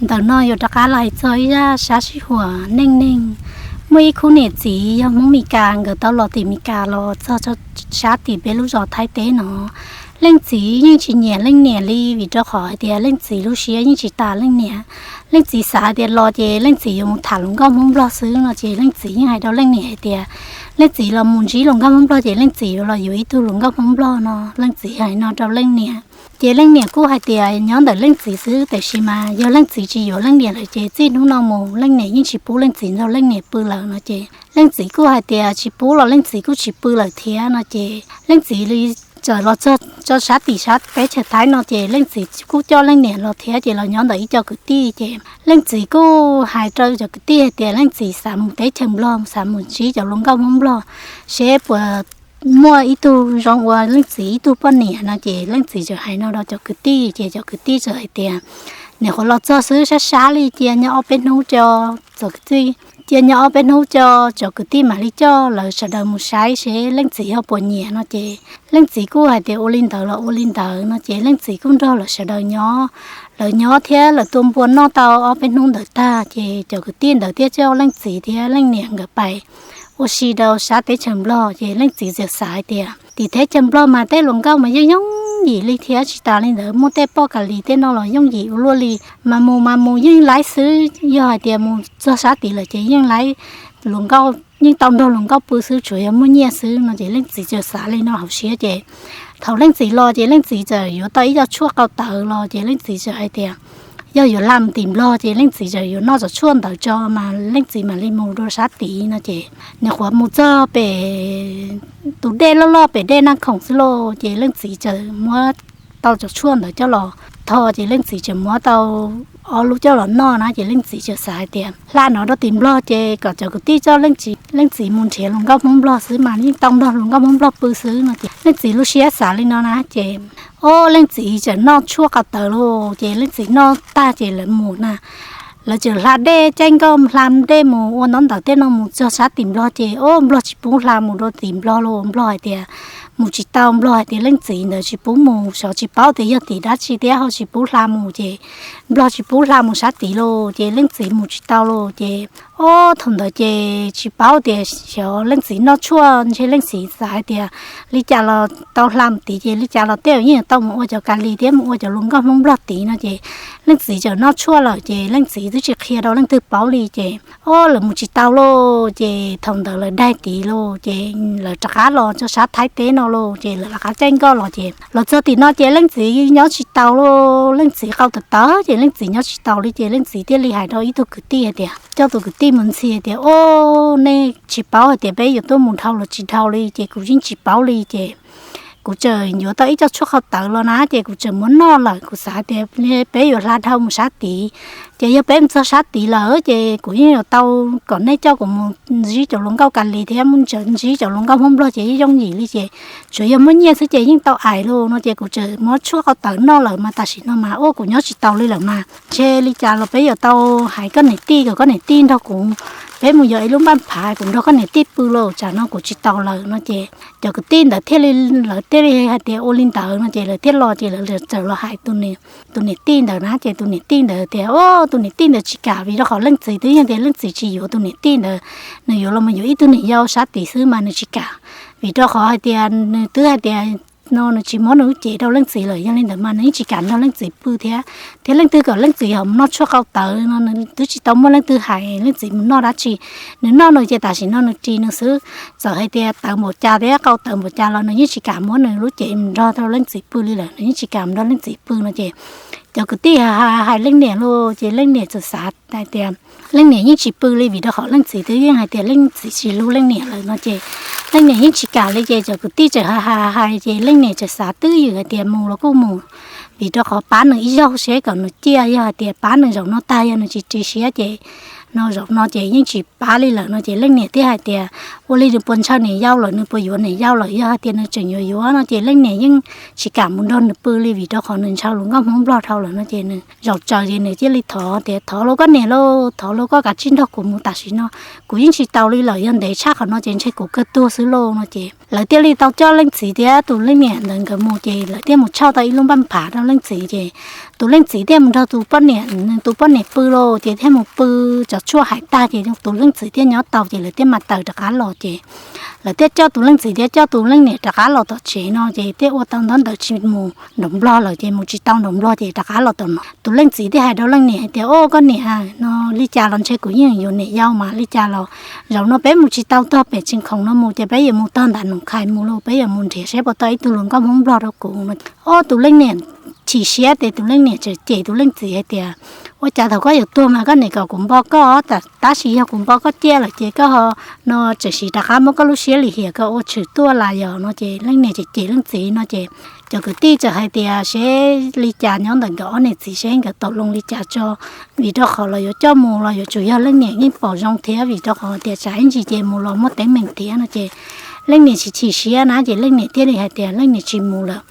Ntawm no yuav rov qab los hais txog ib zaj sab sij huam neej neeg. Muaj ib khub niam txiv yog Hmoob Mes Kas, nkawd tau los tim Mes Kas los txog sab tim peb lub zos Thaib teb no. Leej txiv yeej tsis nyiam leej niam li, vim rau qhov hais tias leej txiv lub siab yeej tsis tas leej niam. Leej txiv xav hais tias los ces leej txiv yuav mus tham hluas nkauj Hmoob Nplog xwb no ces leej txiv yeej hais rau leej niam hais tias leej txiv los mus ntsib hluas nkauj Hmoob Nplog ces leej txiv yuav los yuav ib tug hluas nkauj Hmoob Nplog no. Leej txiv hais no rau leej niam, ces leej niam kuj hais tias nyob ntawm leej txiv xwb, tiam sis mas yog leej txiv tsis yuav leej niam lawm ces txij hnub no mus leej niam yeej tsis pub leej txiv nrog leej niam pw lawm no ces leej txiv kuj hais tias tsis pub los leej txiv kuj tsis pw lawm thiab no ces leej txiv txawm los txog sab tim sab teb chaws Thaib no ces leej txiv kuj coj leej niam los thiab ces los nyob ntawm ib co kwv tij ces leej txiv kuj hais rau cov kwv tij hais tias leej txiv xav mus teb chaws Nplog, xav mus ntsib cov hluas nkauj Hmoob Nplog seb puas muaj ib tug zoo ua leej txiv ib tug poj niam no ces leej txiv txawm hais no rau cov kwv tij ces cov kwv tij txawm hais tias niam qhuav los txog xwb, sab sab li cia nyob ob peb hnub tso, cov kwv tij cia nyob ob peb hnub tso, cov kwv tij mam li coj lawv sawv daws mus saib seb leej txiv ho puas nyiam no ces leej txiv kuj hais tias ua li ntawd los ua li ntawd no ces leej txiv kuj nrog lawv sawv daws nyob. Lawv nyob thiab lawv tua npua noj tau ob peb hnub ntawd tag ces cov kwv tij ntawd thiaj coj leej txiv thiab leej niam nkawd pais ua si rau sab teb chaws Nplog ces leej txiv txawm xav hais tias tim teb chaws Nplog mas tej hluas nkauj mas yeej yooj yim li thiab tsis tas li ntawd muaj tej poj Kalis tej no los yooj yim ua luaj li, mas mus mas mus yeej laib xwb, yog hais tias mus txog sab tid lawm ces yeej laib, hluas nkauj yeej tau nrog hluas nkauj pw xwb, tsuas yog muaj nyiaj xwb no ces leej txiv txawm xav li no hauv siab ces thaum leej txiv los ces leej txiv txawm yuav tau ib co tshuaj qau tawv los ces leej txiv txawm hais tias yog yuav hla mus tim Nplog ces leej txiv txawm yuav noj cov tshuaj ntawd tso mas leej txiv mam li mus rau sab tid no ces nws qhuav mus txog pem tus dej loj loj pem dej Naj Khoom xwb lauj ces leej txiv txawm muab tau cov tshuaj ntawd coj los tho ces leej txiv txawm muab tau ob lub coj los noj na ces leej txiv txawm xav hais tias hla no rau tim Nplog ces kom cov kwv tij coj leej txiv mus nrhiav hluas nkauj Hmoob Nplog xwb mas yeej tau nrog hluas nkauj Hmoob Nplog pw xwb no ces leej txiv lub siab xav li no na ces ob leej txiv txawm noj tshuaj qau tawv lauj ces leej txiv noj tag ces lawv mus na, lawv txawm hla dej caij nkoj hla dej mus ua ntaub ntawv tej no mus txog sab tim Nplog ces ob Nplog tsis pub hla mus rau tim Nplog lauj, Nplog hais tias mus tsis tau, Nplog hais tias leej txiv ntawd tsis pub mus, xyov tsis paub tias yog tim dab tsi thiab ho tsis pub hla mus ces Nplog tsis pub hla mus sab tid lauj ces leej txiv mus tsis tau lauj ces ob thaum ntawd ces tsis paub tias xyov leej txiv noj tshuaj ntshe leej txiv xav hais tias li cas los tau hla mus tid ces li cas los tej zaum yeej tau mus ua cov Kalis thiab mus ua cov hluas nkauj Hmoob Nplog tid no ces leej txiv txawm noj tshuaj lawm ces leej txiv twb tsis qhia rau leej twg paub li ces ob lawv mus tsis tau lauj ces thaum ntawd lawv daig tid lauj ces lawv rov qab los txog sab Thaib teb no lauj ces lawv rov qab caij nkoj los ces los txog tim no ces leej txiv nyob tsis taus lauj, leej txiv qau tawv tawv ces leej txiv nyob tsis taus li ces leej txiv thiaj li hais rau ib tug kwv tij hais tias coj tus kwv tij mus ntxhi tias ob nej tsis paub hais tias peb yuav tuaj mus dhau los tsis dhau li ces kuv yeej tsis paub li ces kuv txawm yuav tau ib co tshuaj qau tawv los na ces kuv txawm muab noj lawm, kuv xav tias peb yuav hla dhau mus sab tid ces yog peb mus txog sab tid lawm ces kuv yeej yuav tau kom nej coj kuv mus ntsib cov hluas nkauj Kalis thiab mus ntsib cov hluas nkauj Hmoob Nplog ces yeej yooj yim li ces tsuas yog muaj nyiaj xwb ces yeej tau ais lauj no ces kuv txawm muab tshuaj qau tawv noj lawm mas tam sim no mas ua kuv nyob tsis taus li lawm mas ntshe li cas los peb yuav tau hais koj niam tij kom koj niam tij nrog kuv, peb mus yos ib lub npaj phav kuv nrog koj niam tij pw lauj, tsam no kuv tsis taus lawm no ces cov kwv tij ntawd thiaj li, lawv thiaj li hais tias ua li ntawd no ces lawv thiaj los ces lawv txawm los hais tus niam tij ntawd na ces tus niam tij ntawd tias ob tus niam tij ntawd tsis kam vim rau qhov leej txiv twb yog tias leej txiv tsis yuav tus niam tij ntawd, nws yuav los mus yuav ib tug niam yau sab tid xwb mas nws tsis kam, vim rau qhov hais tias nws twb hais tias no nws tsis muab nws lub cev rau leej txiv lawm, yog li ntawd mas nws yeej tsis kam nrog leej txiv pw thiab, thiab leej twg kom leej txiv ho mus noj tshuaj qau tawv no nws twb tsis tau muaj leej twg hais leej txiv mus noj dab tsi, nws noj nws ces tam sim no nws ris nws xwb, txawm hais tias tawv npaum cas thiab qau tawv npaum cas los nws yeej tsis kam muab nws lub cev mus nrog rau leej txiv pw li lawm, nws yeej tsis kam mus nrog leej txiv pw no ces cov kwv tij hais leej niam lauj ces leej niam txawm xav hais tias leej niam yeej tsis pw li vim rau qhov leej txiv twb yeej hais tias leej txiv tsis hlub leej niam lawm no ces leej niam yeej tsis kam li ces cov kwv tij txawm hais hais hais ces leej niam txawm xav twb ywm hais tias mus los kuj mus, vim rau qhov pab nws ib zaug seb kom nws ciaj, yog hais tias pab nws zaum no tag yog nws tsis ris siab ces no zaum no ces yeej tsis pab li lawm no ces leej niam thiaj hais tias ua li nws puas ntshaw niam yau lawm, nws puas yuav niam yau lawm, yog hais tias nws tseem yuav yuav no ces leej niam yeej tsis kam mus nrog nws pw li vim rau qhov nws ntshaw hluas nkauj Hmoob Nplog dhau lawm no ces nws zaum tsaws ces nws thiaj li thov tias thov lauj koj niam lauj, thov lauj koj kav tsij nrog kuv mus tam sim no, kuv yeej tsis tau li lawm, yog ntev tshaj qhov no ces ntshe kuv kawg tuag xwb lauj no ces lawv thiaj li tau coj leej txiv thiab tus leej niam ntawd nkawd mus ces lawv thiaj mus tshaj tau ib lub npaj phav rau leej txiv ces tus leej txiv thiaj mus nrog tus poj niam, nws tus poj niam pw lauj ces thiaj mus pw tov tshuaj hais tag ces tus leej txiv thiaj nyob tau ces lawv thiaj mam tawm rov qab los ces lawv thiaj coj tus leej txiv thiab coj tus leej niam rov qab los tom tsev no ces thiaj ua tau ntaub ntawv tsis mus nraum Nplog lawm ces mus tsis tau nraum Nplog ces rov qab los tom no. Tus leej txiv thiaj hais rau leej niam hais tias o koj niam, no li cas los ntshe kuv yeej yuav niam yau mas li cas los zaum no peb mus tsis tau tog pem tseem khoom no mus ces peb yuav mus tog ntawm Noom Qhais mus lauj, peb yuav mus nrhiav saib puas tau ib tug hluas nkauj Hmoob Nplog rau kuv no. O tus leej niam chim siab ces tus leej niam txawm cem tus leej txiv hais tias ua cas thaum koj yuav tuag mas koj niam kom kuv npo koj, tab sis yog kuv npo koj ciaj lawm ces koj ho no tseem sim rov qab muab koj lub siab lim hiam koj ua tshwm tuaj las yog no ces leej niam cem cem leej txiv no ces cov kwv tij txawm hais tias seb li cas nyob ntawm nkawd ob niam txiv seb nkawd tau loo li cas tso, vim rau qhov los yuav coj mus los yuav tsum yog leej niam yeej pom zoo thiab vim rau qhov tias tsam ib ntsis ces mus los muaj teeb meem thiab no ces leej niam tsis chim siab na ces leej niam thiaj li hais tias leej niam tsis mus lawm.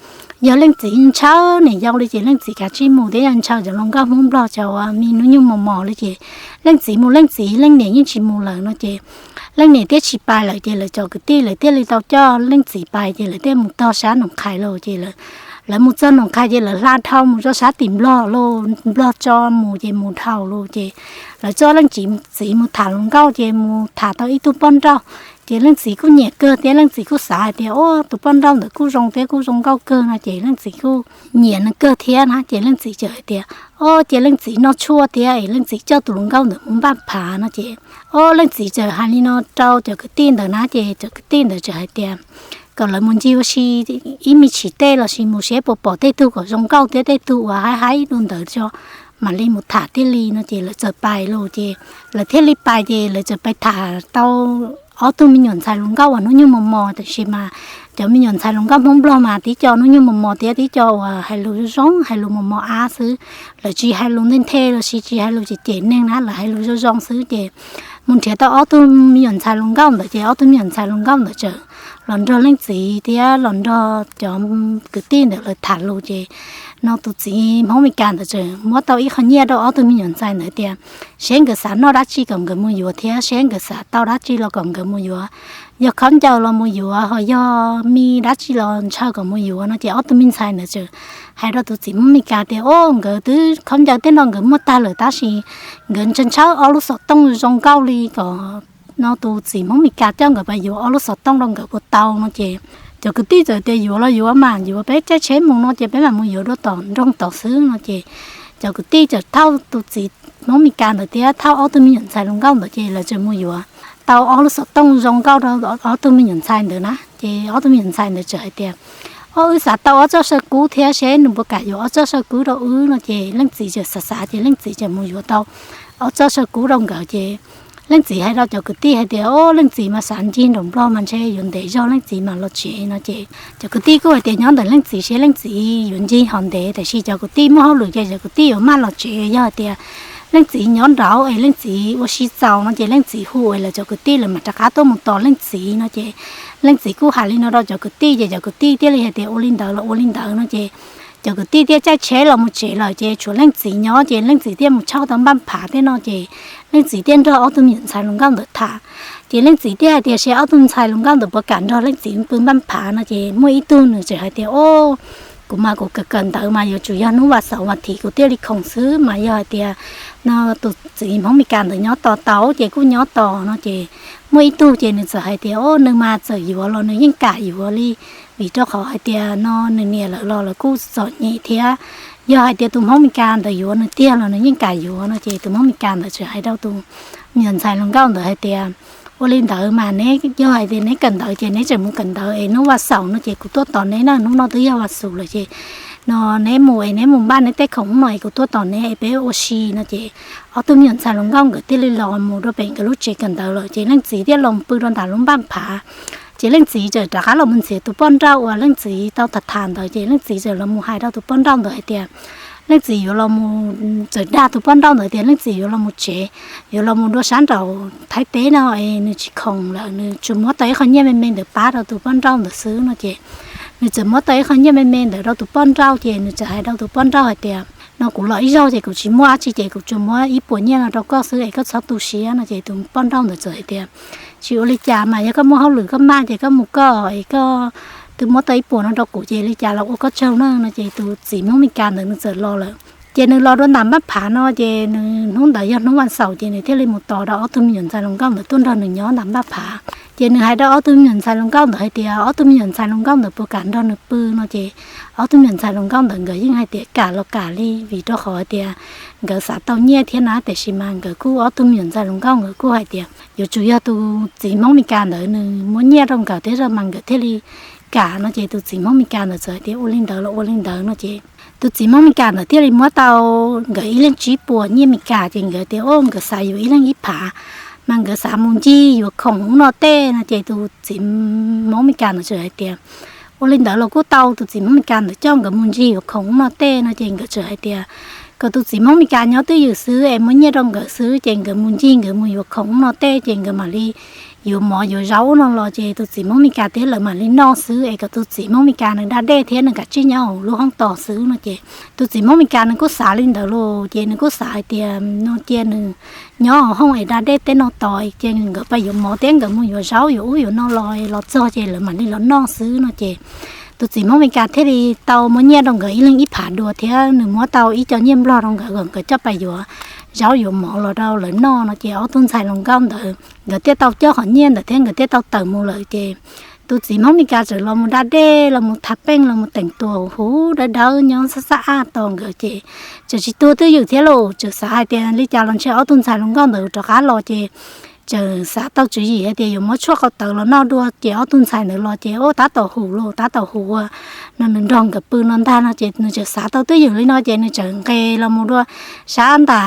Yog leej txiv ntshaw niam yau li ces leej txiv kav tsij mus thiab yog ntshaw cov hluas nkauj Hmoob Nplog cov uas me hnub nyoog mos mos li ces leej txiv mus leej txiv, leej niam yeej tsis mus lawm no ces leej niam thiaj tsis pais lawm ces lawv cov kwv tij lawv thiaj li tau coj leej txiv pais ces lawv thiaj mus tog sab Noom Qhais lawm ces lawv mus txog Noom Qhais ces lawv hla dhau mus rau sab tim Nplog lauj, Nplog tso mus ces mus dhau lawm ces lawv coj leej txiv mus tham hluas nkauj ces mus tham tau ib tug poj nrauj ces leej txiv kuj nyiam kawg thiab leej txiv kuj xav hais tias o tus poj nrauj ntawd kuj zoo thiab kuj zoo nkauj kawg no ces leej txiv kuj nyiam nws kawg thiab na ces leej txiv txawm hais tias o ces leej txiv noj tshuaj thiab es leej txiv coj tus hluas nkauj ntawd mus npaj phav no ces o leej txiv txawm hais li no rau cov kwv tij ntawd na ces cov kwv tij ntawd txawm hais tias kom lawv mus ncig ua si ib me chim tej los sis mus seb puas pom tej tug kom zoo nkauj thiab tej tug uas haib haib dua ntawd tso mam li mus tham thiaj li no ces lawv txawm pais lawm ces lawv thiaj li pais ces lawv txawm pais tham tau ob tug me nyuam ntxhais hluas nkauj uas hnub nyoog mos mos tiam sis mas cov me nyuam ntxhais hluas nkauj Hmoob Nplog mas tib co hnub nyoog mos mos thiab tib co uas hais lus zoo zoo hais lus mos mos ab xwb. Lawv tsis hais lus nthe nthe los sis tsis hais lus cem cem neeg na, lawv hais lus zoo zoo xwb ces mus nrhiav tau ob tug me nyuam ntxhais hluas nkauj ntawd ces ob tug me nyuam ntxhais hluas nkauj ntawd txawm los nrog leej txiv thiab los nrog cov kwv tij ntawd lawv tham lus ces no tus txiv Hmoob Mes Kas ntawd txawm muab tau ib qho nyiaj rau ob tug me nyuam ntxhais ntawd tias seb nkawd xav noj dab tsi kom nkawd mus yuav thiab seb nkawd xav tau dab tsi los kom nkawd mus yuav. Yog khaub ncaws los mus yuav, ho yog me dab tsi los ntshaw kom mus yuav no ces ob tug me ntxhais ntawd txawm hais rau tus txiv Hmoob Mes Kas tias o nkawd twb khaub ncaws tej no nkawd muaj tag lawm tab sis nkawd ntshaw ntshaw ob lub xov tooj zoo nkauj li kom no tus txiv Hmoob Mes Kas coj nkawd pais yuav ob lub xov tooj rau nkawd puas tau no ces cov kwv tij txawm tias yuav los yuav mas, yuav peb caij tsheb mus no ces peb mam mus yuav dua tom nroog tod xwb no ces cov kwv tij txawm thauj tus txiv Hmoob Mes Kas ntawd thiab thauj ob tug me nyuam ntxhais hluas nkauj ntawd ces lawv txawm mus yuav tau ob lub xov tooj zoo nkauj rau ob tug me nyuam ntxhais ntawd na ces ob tug me nyuam ntxhais ntawd txawm hais tias o wb xav tau ob txoj saw kub thiab seb nws puas kam yuav ob txoj saw kub rau wb no ces leej txiv txawm xav xav ces leej txiv txawm mus yuav tau ob txoj saw kub rau nkawd ces leej txiv hais rau cov kwv tij hais tias o leej txiv mas xav ncig nraum Nplog mas ntshe yuav ntev zog leej txiv mam los tsev no ces cov kwv tij kuj hais tias nyob ntawm leej txiv seb leej txiv yuav ncig ho ntev, tiam sis cov kwv tij muaj hauj lwm ces cov kwv tij yuav maj los tsev. Yog hais tias leej txiv nyob nraud es leej txiv ua si txaus no ces leej txiv hu es lawv cov kwv tij lawv mam rov qab tuaj mus tos leej txiv no ces leej txiv kuj hais li no rau cov kwv tij ces cov kwv tij thiaj li hais tias ua li ntawd los ua li ntawd no ces cov kwv tij thiaj caij tsheb los mus tsev lawm ces tshuav leej txiv nyob ces leej txiv thiaj mus tshauj tau npaj phav tej no ces leej txiv thiaj nrog ob tug me nyuam ntxhais hluas nkauj ntawd tham. Ces leej txiv thiaj hais tias seb ob tug ntxhais hluas nkauj ntawd puas kam nrog leej txiv pw npaj phav no ces muaj ib tug nws txawm hais tias o kuv mas kuv kawm kawm ntawv mas yuav tsum yog hnub vas xaum vas thiv kuv thiaj li khoom xwb mas yog hais tias no tus txiv Hmoob Mes Kas ntawd nyob tos tau ces kuj nyob tos no ces muaj ib tug ces nws txawm hais tias o nws mas txawm yuav los nws yeej kam yuav li vim rau qhov hais tias no nws niam lawv los lawv kuj txom nyem thiab. Yog hais tias tus Hmoob Mes Kas ntawd yuav nws tiag los nws yeej kam yuav no ces tus Hmoob Mes Kas ntawd txawm hais rau tus me nyuam ntxhais hluas nkauj ntawd hais tias ua li ntawd mas neb yog hais tias neb kawm ntawv ces neb tseem mus kawm ntawv es hnub vas xaum no ces kuv tuaj tos neb na, hnub no twb yog vas xuv lawm ces no neb mus es neb mus npaj neb tej khoom hnub no es kuv tuaj tos neb es peb ua si no ces ob tug me nyuam ntxhais hluas nkauj nkawd thiaj li los mus rau pem nkawd lub tsev kawm ntawv lawm ces leej txiv thiaj los pw rau ntawm lub npaj phav. Ces leej txiv txawm rov qab los mus ntxias tus poj nrauj uas leej txiv tau tham tham ntawd ces leej txiv txawm los mus hais rau tus poj nrauj ntawd hais tias Leej txiv yuav los mus, txawm dag tus poj nrauj ntawd tias leej txiv yuav los mus tsev, yuav los mus dua sab nraum Thaib teb no es nws tsis khoom lawm, nws tsuas muab tau ib qho nyiaj me me ntawd pab rau tus poj nrauj ntawd xwb no ces nws txawm muab tau ib qho nyiaj me me ntawd rau tus poj nrauj ces nws txawm hais rau tus poj nrauj hais tias, no kuv los ib zaug ces kuv tsis muaj dab tsi ces kuv tsuas muab ib puas nyiaj no rau koj xwb es koj txhob tu siab no ces tus poj nrauj ntawd txawm hais tias, tsis ua li cas mas, yog koj muaj hauj lwm koj maj ces koj mus koj es koj twb muab tau ib puas no rau kuv ces li cas los ua koj tsaug na no ces tus txiv Hmoob Mes Kas ntawd nws txawm los lawm. Ces nws los dua nram Npaj Phav no ces nws hnub ntawd yog hnub vas xaum ces nws thiaj li mus tos rau ob tug me nyuam ntxhais hluas nkauj ntawd tuaj nrog nws nyob nram Npaj Phav. Ces nws hais rau ob tug me nyuam ntxhais hluas nkauj ntawd hais tias ob tug me nyuam ntxhais hluas nkauj ntawd puas kam nrog nws pw no ces ob tug me nyuam ntxhais hluas nkauj ntawd nkawd yeej hais tias kam los kam li vim rau qhov hais tias nkawd xav tau nyiaj thiab na, tiam sis mas nkawd kuj ob tug me nyuam ntxhais hluas nkauj nkawd kuj hais tias yuav tsum yog tus txiv Hmoob Mes Kas ntawd nws muab nyiaj rau nkawd thiab mas nkawd thiaj li kam no ces tus txiv Hmoob Mes Kas ntawd txawm hais tias ua li ntawd los ua li ntawd no ces tus txiv Hmoob Mes Kas ntawd thiaj li muab tau nkawd ib leeg tsib puas nyiaj Mes Kas ces nkawd tias o nkawd xav yuav ib leeg ib phav, mas nkawd xav mus ncig yuav khoom ub no tej no ces tus txiv Hmoob Mes Kas ntawd txawm hais tias ua li ntawd los kuj tau, tus txiv Hmoob Mes Kas ntawd coj nkawd mus ncig yuav khoom ub no tej no ces nkawd txawm hais tias kom tus txiv Hmoob Mes Kas nyob twj ywm xwb es muab nyiaj rau nkawd xwb ces nkawd mus ncig nkawd mus yuav khoom ub no tej ces nkawd mam li yuav mov yuav zaub ub no los ces tus txiv Hmoob Mes Kas thiab lawv mam li noj xwb es kom tus txiv Hmoob Mes Kas nws da dej thiab nws kav tsij nyob hauv lub hoob tos xwb no ces tus txiv Hmoob Mes Kas nws kuj xav li ntawd los ces nws kuj xav hais tias no cia nws nyob hauv hoob es da dej tej no tos ces nkawd pab yuav mov thiab nkawd mus yuav zaub yuav ub yuav no los los txog ces lawv mam li los noj xwb no ces tus txiv Hmoob Mes Kas thiaj li tau muab nyiaj rau nkawd ib leeg ib phav dua thiab nws muab tau ib co nyiaj nplog rau nkawd kom nkawd coj pab yuav zaub yuav mov los rau lawv noj no ces ob tug ntxhais hluas nkauj ntawd nkawd thiaj tau coj qhov nyiaj ntawd thiab nkawd thiaj tau tawm mus lawm ces tus txiv Hmoob Mes Kas txawm los mus da dej los mus thav peej los mus teem tuas huv dawb dawb nyob xab xab aj tos nkawd ces txawm tsis tuag twj ywm thiab los txawm xav hais tias li cas los ntshe ob tug ntxhais hluas nkauj ntawd rov qab los ces txawm xav tau tswv yim hais tias yuav muab tshuaj qau tawv los noj dua ces ob tug ntxhais ntawd los ces ua tab tom hum los tab tom hum ua no nws nrog nkawd pw no ntag no ces nws txawm xav tau twj ywm li no ces nws txawm nqes los mus dua sab ntam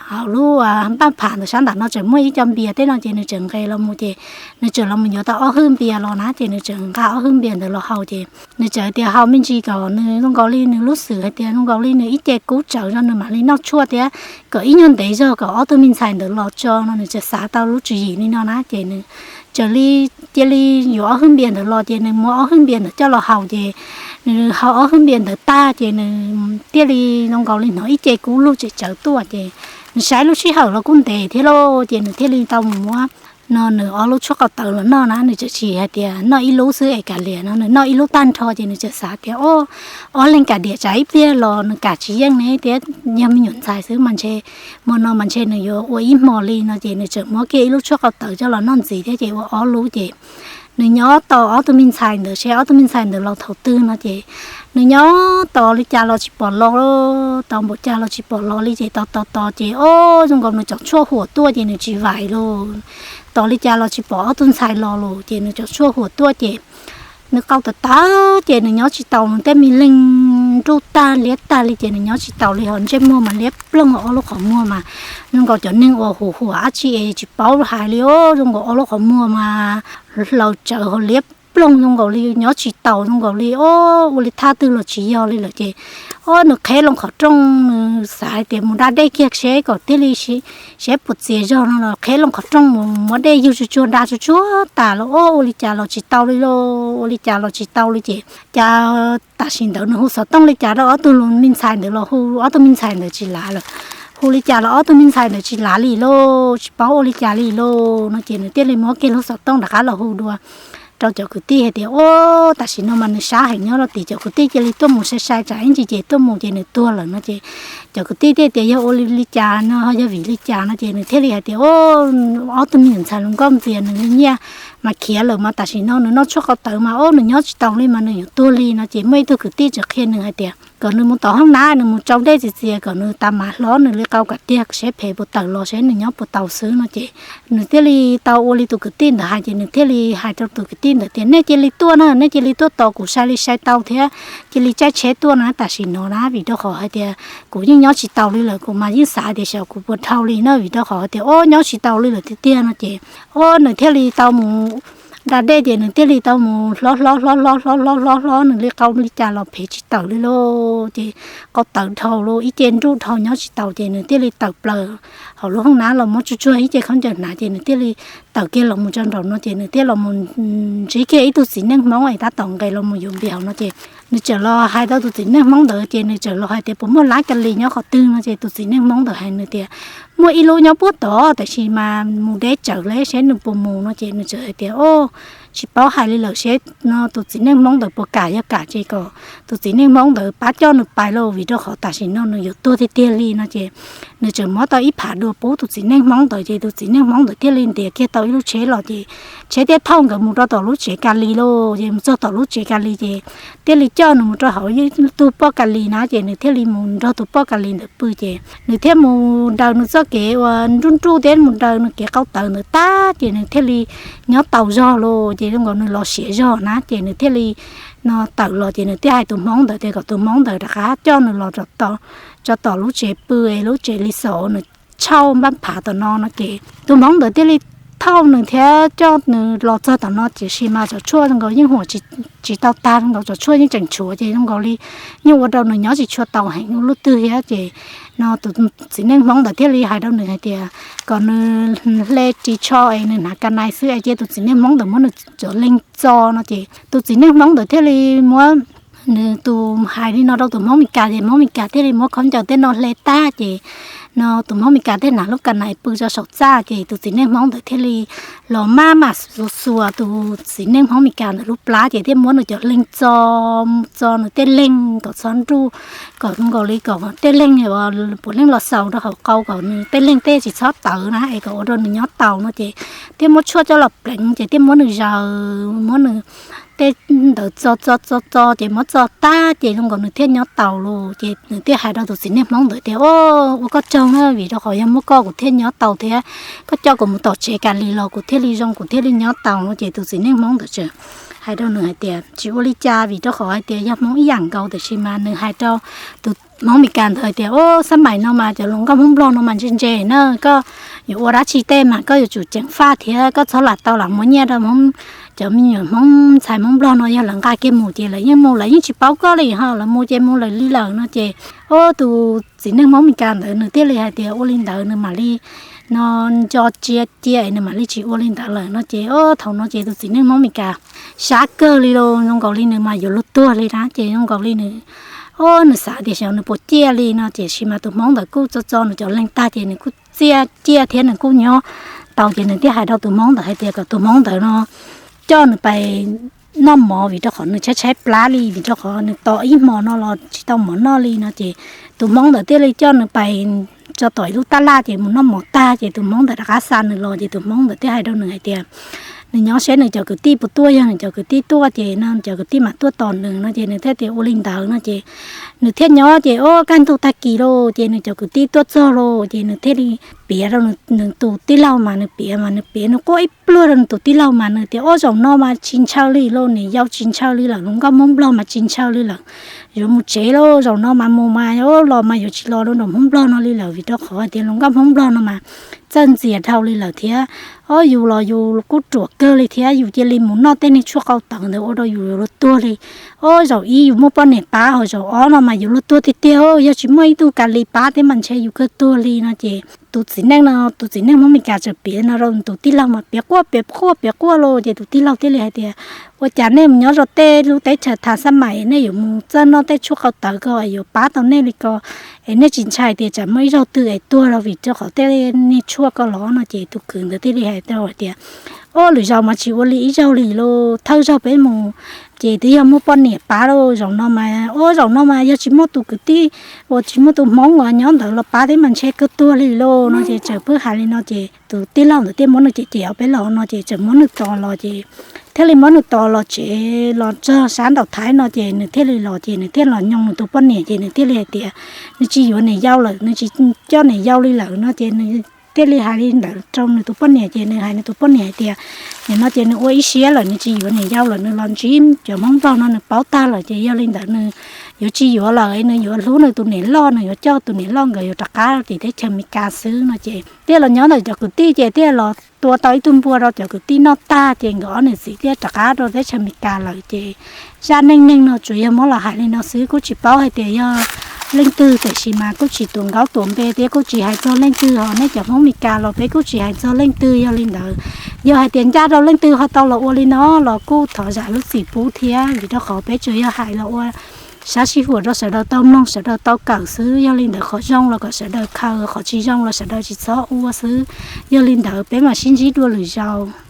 hauv lub Npaj Phav ntawd sab ntam no txawm muaj ib co npias tej no ces nws txawm nqes los mus ces nws txawm los mus yuav tau ob hwj npias los na ces nws txawm nqa ob hwj npias ntawd los haus ces nws txawm tias haus me ntsis kom nws zoo nkaus li nws lub xwm hais tias zoo nkaus li nws ib ce kub tsawv no nws mam li noj tshuaj thiab kom ib nyuag ntev zog kom ob tug me ntxhais ntawd los tso no nws txawm xav tau lub tswv yim li no na ces nws txawm li cia li yuav ob hwj npias ntawd los ces nws muab ob hwj npias ntawd coj los haus ces nws haus ob hwj npias ntawd tag ces nws thiaj li zoo nkaus li hnov ib ce kub lug tsem tsawv tuaj ces nws saib lub sij hawm los kuj ntev thiab lauj ces nws thiaj li tau mus muab no nws ob lub tshuaj qau tawv los noj na nws txawm tsis hais tias noj ib lub xwb es kav liam no nws noj ib lub tag nrho ces nws txawm xav tias o ob leeg kam diam tsam ib pliag los nws kam tsis yeej ne thiab yog me nyuam ntxhais xwb mas ntshe hmo no mas ntshe nws yuav ua ib hmo li no ces nws txawm muab kiag ib lub tshuaj qau tawv coj los noj ntxiv thiab ces ua ob lub ces nws nyob tau ob tug me ntxhais ntawd seb ob tug me ntxhais ntawd los thaum twg no ces nws nyob tos li cas los tsis pom los, tos npaum cas los tsis pom los li ces tos tos tos ces o zoo nkaus nws cov tshuaj huam tuaj ces nws tsis vaim los, tos li cas los tsis pom ob tug ntxhais los los ces nws cov tshuaj huam tuaj ces nws qau tawv tawv ces nws nyob tsis taus nws tej me leeg nruj tag liab tag li ces nws nyob tsis taus li ho ntsej muag mas liab ploog ob lub qhov muag mas zoo nkaus cov neeg uas huam huam dab tsi es tsis paub hais li os zoo nkaus ob lub qhov muag mas hlaws tsawv ho liab ploog zoo nkaus li nyob tsis taus zoo nkaus li o ua li thaj twg los tsis yog li lawm ces o nws qheb loo qhov rooj nws xav hais tias mus da dej kiag seb kom thiaj li seb puas txias zog no los qheb loo qhov rooj mus muab dej ywg tsuag tsuag da tsuag tsuag tas los o ua li cas los tsis tau li los ua li cas los tsis tau li ces cas tam sim ntawd nws hu xov tooj li cas rau ob tug me ntxhais ntawd los hu ob tug me ntxhais ntawd tsis lav lawm. Hu li cas los ob tug me ntxhais ntawd tsis lav li lauj, tsis paub ua li cas li lauj no ces nws thiaj li muab kiag lub xov tooj rov qab los hu dua rau cov kwv tij hais tias o tam sim no mas nws sab heev nyob rau tim cov kwv tij cia li tuaj mus sai sai tsam ib ntsis ces tuaj mus ces nws tuag lawm no ces cov kwv tij thiaj tias yog ua li cas no yog vim li cas no ces nws thiaj li hais tias o ob tug me nyuam ntxhais hluas nkauj ntxias nws li nyiaj mas khiav lawm mas tam sim no nws noj tshuaj qau tawv mas o nws nyob tsis taus li mas nws yuav tuag li no ces muaj ib tug kwv tij txawm qhia nws hais tias kom nws mus tom hoob nab nws mus tsau dej txias txias kom nws tas mas hlob nws li qau kom tiag seb phem puas tawm los seb nws nyob puas taus xwb no ces nws thiaj li tau ua li tus kwv tij ntawd hais ces nws thiaj li hais rau tus kwv tij ntawd tias nej cia li tuaj na, nej cia li tuaj tos kuv sai li sai tau thiab cia li caij tsheb tuaj na tam sim no na vim rau qhov hais tias kuv yeej nyob tsis taus li lawm kuv mas yeej xav tias xyov kuv puas dhau li na vim rau qhov hais tias o nyob tsis taus li lawm tiag tiag no ces o nws thiaj li tau mus da dej ces nws thiaj li tau mus hlob hlob hlob hlob hlob hlob hlob hlob, nws li qau li cas los phem tsis tawm li lauj. Ces qau tawv dhau lauj, ib ce nruj dhau nyob tsis taus, ces nws thiaj li tawm plaws hauv lub hoob nab los muab tsuag tsuag ib ce khaub ncaws hnav, ces nws thiaj li tawm kiag los mus rau nraum no, ces nws thiaj los mus ntsib kiag ib tug txiv neej Hmoob es tab tom nqes los mus yuav npias hauv no, ces nws txawm los hais rau tus txiv neej Hmoob ntawd, ces nws txawm los hais tias puas muaj lab ka lis nyob qhov twg no, ces tus txiv neej Hmoob ntawd hais nws tias muaj ib lub nyob puag tod, tab sis mas mus deb tsawv li, seb nws puas mus no, ces nws txawm hais tias o, tsis paub hais li lawm, seb no tus txiv neej Hmoob ntawd puas kam, yog kam ces kom tus txiv neej Hmoob ntawd pab coj nws pais lauj, vim rau qhov tam sim no nws yuav tuag tiag tiag li no, ces nws txawm muab tau ib phav dua pub tus txiv neej Hmoob ntawd, ces tus txiv neej Hmoob ntawd thiaj li ntiav kiag tau ib lub tsheb los, ces tsheb thiaj thauj nkawd mus rau tom lub tsev ka lis lauj. Ces mus txog tom lub tsev ka lis ces thiaj li coj nws mus rau hauv ib tug poj ka lis na, ces nws thiaj li mus nrog tus poj ka lis ntawd pw, ces nws thiaj mus daws nws txoj kev uas nruj nruj thiab mus daws nws kev qau tawv ntawd tag, ces nws thiaj li nyob taus zog lauj, ces zoo nkaus nws los siav zog na, ces nws thiaj li no tawm los, ces nws thiaj hais tus Hmoob ntawd tias kom tus Hmoob ntawd rov qab coj nws los rau tom lub tsev pw, lub tsev li xos nws tshauj npab phav tom no no, ces tus Hmoob ntawd thiaj li thauj nws thiab coj nws los txog tom no, tiam sis mas cov tshuaj zoo nkaus yeej huam tsis tau tag, zoo nkaus cov tshuaj yeej tseem tshuav, ces zoo nkaus li yeej ua rau nws nyob tsis tshua taus heev ua luaj twg thiab. Ces no tus txiv neej Hmoob ntawd thiaj li hais rau nws hais tias kom nws hle ris tsho es nws hnav ka nais xwb es cia tus txiv neej Hmoob ntawd muab nws cov leeg txo no, ces tus txiv neej Hmoob ntawd thiaj li muab nws tus hais li no rau tus Hmoob Mes Kas, ces Hmoob Mes Kas thiaj li muab khaub ncaws tej no hle tag, ces no tus Hmoob Mes Kas thiaj hnav lub ka nais pw rau saum txaj, ces tus txiv neej Hmoob ntawd thiaj li los maj mam xuas xuas tus txiv neej Hmoob Mes Kas ntawd lub plab, ces thiaj muab nws cov leeg txo, txo nws tej leeg kom txhob nruj, kom zoo nkaus li kom tej leeg puav leej los xaus rau hauv qau, kom nws tej leeg tej tsis txhob tawv na, es kom ua rau nws nyob taus no, ces thiaj muab tshuaj coj los pleev, ces thiaj muab nws zaws, muab nws tej ntawd txo txo txo txo, ces muab txo tag, ces zoo nkaus nws thiaj nyob taus lauj. Ces nws thiaj hais rau tus txiv neej Hmoob ntawd tias o, ua koj tsaug na, vim rau qhov yog muaj koj kuv thiaj nyob taus thiab, koj coj kuv mus tom tsev ka lis los kuv thiaj li zoo, kuv thiaj li nyob taus no. Ces tus txiv neej Hmoob ntawd txawm hais rau nws hais tias tsis ua li cas, vim rau qhov hais tias yog Hmoob ib yam nkaus, tiam sis mas nws hais rau tus Hmoob Mes Kas ntawd hais tias o, xab maim no mas cov hluas nkauj Hmoob Nplog no mas ntse ntse na, koj yuav ua dab tsi tej mas koj yuav tsum ceev faj thiab koj txhob lam tau lam muab nyiaj rau Hmoob, cov me nyuam Hmoob ntxhais Hmoob Nplog no yog lawv nqa kiag mus ces lawv yeej mus, lawv yeej tsis paub koj li ho, lawv mus ces mus lawv li lawm no. Ces o, tus txiv neej Hmoob Mes Kas ntawd nws thiaj li hais tias ua li ntawd nws mam li no nco cia cia es nws mam li tsis ua li ntawd lawm no. Ces o, thaum no ces tus txiv neej Hmoob Mes Kas sab kawg li los zoo nkaus li nws mas yuav luag tuag li na, ces zoo nkaus li nws o, nws xav tias xyov nws puas ciaj li no, tiam sis mas tus Hmoob ntawd kuj txo txo nws cov leeg tag ces nws kuj txiaj ciaj thiab nws kuj nyob tau, ces nws thiaj hais rau tus Hmoob ntawd hais tias kom tus Hmoob ntawd no coj nws pais noj mov, vim rau qhov nws tshaib tshaib plab li, vim rau qhov nws tos ib hmo no los tsis tau mov noj li no. Ces tus Hmoob ntawd thiaj li coj nws pais tso tom ib lub tab laj, ces mus noj mov tag ces tus Hmoob ntawd rov qab xa nws los, ces tus Hmoob ntawd thiaj hais rau nws hais tias nws nyob seb nws cov kwv tij puas tuaj, yog nws cov kwv tij tuaj ces no cov kwv tij mam tuaj tos nws no. Ces nws thiaj tias ua li ntawd no, ces nws thiaj nyob. Ces o, kaj ntug tag kis lauj, ces nws cov kwv tij tuaj txog lauj, ces nws thiaj li piav rau nws tus tij laug mas nws piav mas nws piav nws quaj ib pluag rau nws tus tij laug mas nws tias o, zaum no mas tsis ntshaw li lauj, niam yau tsis ntshaw li lawm, hluas nkauj Hmoob Nplog mas tsis ntshaw li lawm, yuav mus tsev lauj, zaum no mas mus mas o, los mas yuav tsis los rau nraum Hmoob Nplog no li lawm, vim rau qhov tias hluas nkauj Hmoob Nplog no mas txawj ntxias dhau li lawm thiab. O, yus los yus kuj ruam kawg li thiab, yus cia li mus noj tej niag tshuaj qau tawv ntawd ua rau yus yuav luag tuag li. O, zaum ib yus muaj poj niam pab, ho zaum ob no mas yuav luag tuag tiag tiag, yog tsis muaj ib tug ka li pab thiab mas ntshe yus kawg tuag li no. Ces tus txiv neej no, tus txiv neej Hmoob Mes Kas txawm piav no rau tus tij laug mas piav quaj piav quaj piav quaj lauj, ces tus tij laug thiaj li hais tias ua cas nej mus nyob rau tej lub teb chaws tham xab mais, nej yuav mus txawj noj tej tshuaj qau tawv ko yuav pab tau nej li ko, es nej tsis ntshai tias tsam muaj ib zaug twg es tuag los vim rau qhov tej niag tshuaj ko los no. Ces tus kwv ntawd thiaj li hais rau hais tias o, lwm zaus mas tsis ua li ib zaug li lauj, thawj zaug peb mus ces twb yog muaj poj niam pab lauj, zaum no mas o, zaum no mas yog tsis muaj tus kwv tij uas tsis muaj tus Hmoob uas nyob ntawd los pab thiab mas ntshe kawg tuag li lauj no. Ces txawm pheej hais li no ces tus tij laug ntawd thiaj muab nws cem cem ob peb los no, ces txawm muab nws tos los ces thiaj li muab nws tos los tsev los txog sab nraum Thaib no ces nws thiaj li los, ces nws thiaj los nyob nws tus poj niam, ces nws thiaj li hais tias nws tsis yuav niam yau lawm, nws tsis coj niam yau li lawm no. Ces nws thiaj li hais li ntawd rau nws tus poj niam, ces nws hais nws tus poj niam hais tias nim no ces nws ua ib siab lawm, nws tsis yuav niam yau lawm, nws los ntsib cov Hmoob Nplog no nws paub tag lawm, ces yog li ntawd nws yuav tsis yuav lawm, nws yuav hlub nws tus niam loj, nws yuav coj tus niam loj nkawd yuav rov qab rau tim teb chaws Amelikas xwb no ces thiaj los nyob ntawm cov kwv tij ces thiaj los tua tau ib tug npua rau cov kwv tij noj tag ces nkawd ob niam txiv thiaj rov qab rau teb chaws Amelikas lawm ces zaj neej neeg no tsuas yog muab los hais li no xwb, kuj tsis paub hais tias yog leej twg tiam sis mas kuj tsis tuav nkaub tuav npe thiab kuj tsis hais txog leej twg, ho nej cov Hmoob Amelikas los peb kuj tsis hais txog leej twg. Yog li ntawd, yog hais tias ncaj rau leej twg ho tau los ua li no los kuj thov zam lub txim pub thiab, vim rau qhov peb tsuas yog hais los ua sab sij huam rau sawv daws tau mloog sawv daws tau kawm xwb. Yog li ntawd qhov zoo los kom sawv daws khaws, qhov tsis zoo los sawv daws tsis txhob ua xwb. Yog li ntawd peb mam sib ntsib dua lwm zaus.